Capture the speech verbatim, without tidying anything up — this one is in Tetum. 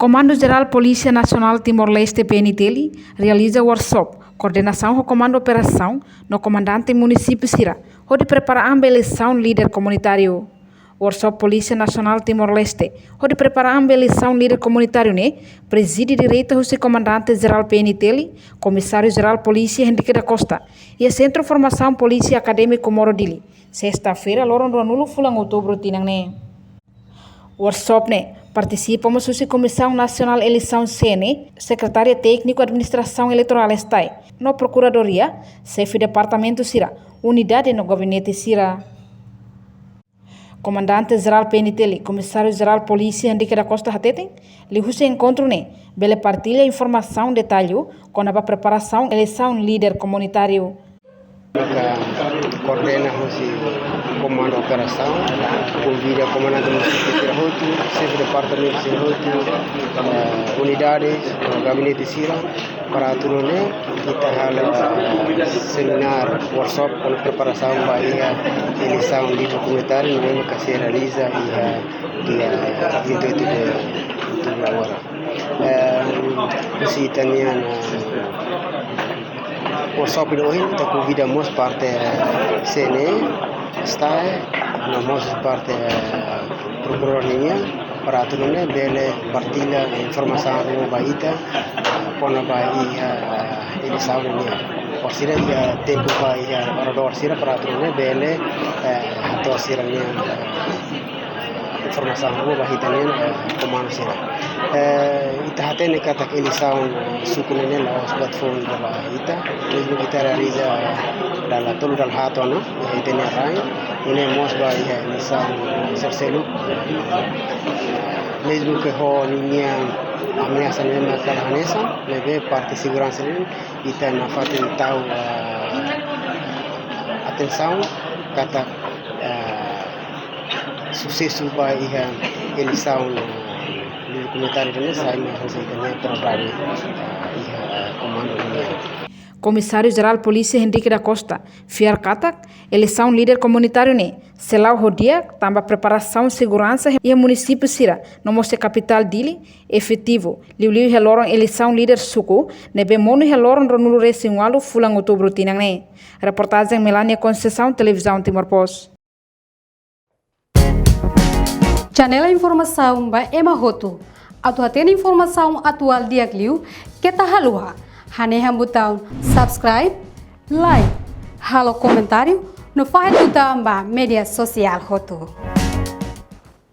Komandu Jerál Polísia Nasionál Timor-Leste, P N T L, realiza workshop koordenasaun ho Komandu Operasaun no komandante munisípiu sira hodi prepara an ba eleisaun líder komunitáriu. Workshop Polísia Nasionál Timor-Leste hodi prepara an ba eleisaun líder komunitáriu ne'e prezide direta husi Komandante Jerál P N T L, Komisáriu Jerál Polísia Henrique da Costa, iha Sentru Formasaun Polísia Akadémiku Moro, Dili, sesta-feira, loron ruanulu fulan outubru tinan ne'e. Workshop ne'e partisipa mós husi Komisaun Nasionál Eleisaun, C N E, Sekretária Tékniku Administrasaun Eleitorál, STAE, no Prokuradoria, xefe departamentu sira, unidade no gabinete sira. Komandante Jerál P N T L, Komisáriu Jerál Polísia Henrique da Costa hateten, liuhusi enkontru ne'e bele partilla informasaun detallu kona-ba preparasaun eleisaun líder komunitáriu. Ka koordena husi Komandu Operasaun, konvida komandante munisípiu sira hotu, xefe departamentu sira hotu, eh, unidade, gabinete sira, para atu nune'e ita halo, eh, semináriu, workshop, kona preparasaun ba iha eleisaun líder komunitáriu, ne'ebé maka sei realiza iha dia vinte e oito de outubro agora. Eh, husi ita-nia, eh, workshop ida ohin, ita konvida mós parte, eh, C N E, STAE, no mós parte, eh, Prokuradór nian, para atu nune'e bele partilla informasaun ruma ba ita, eh, kona-ba iha, eh, eleisaun nian. Orsida iha tempu ba iha oradór sira para atu nune'e bele, eh, hato'o sira-nia, eh, informasaun ruma ba ita-nia, eh, komandu sira. Eh, ita hatene katak eleisaun, eh, suku ne'e la'ós buat foun ba ita, mezmu ke ita realiza dala tolu dala haat ona iha ita-nia rain, nune'e mós ba iha eleisaun sira seluk. Mezmu ke ho ninia ameasa ne'ebé maka la hanesan, maibé parte seguransa nian ita nafatin tau, eh, atensaun katak, eh, susesu ba iha eleisaun, eh, líder komunitáriu ne'e sai mai husi ita-nia prioridade, eh, iha, eh, komandu nian. Komisáriu Jerál Polísia Henrique da Costa fiar katak eleisaun líder komunitáriu ne'e sei la'o ho di'ak tanba preparasaun seguransa iha munisípiu sira no mós iha kapitál Dili efetivu, liuliu iha loron eleisaun líder suku ne'ebé monu iha loron ruanulu resin ualu fulan outubru tinan ne'e. Reportajen Melania Conceição, Televizaun Timor Post. Janela informasaun ba ema hotu. Atu hatene informasaun atuál di'ak liu, keta haluha hanehan butaun subscribe, like, halo komentáriu, no fahe tutan ba média sosiál hotu.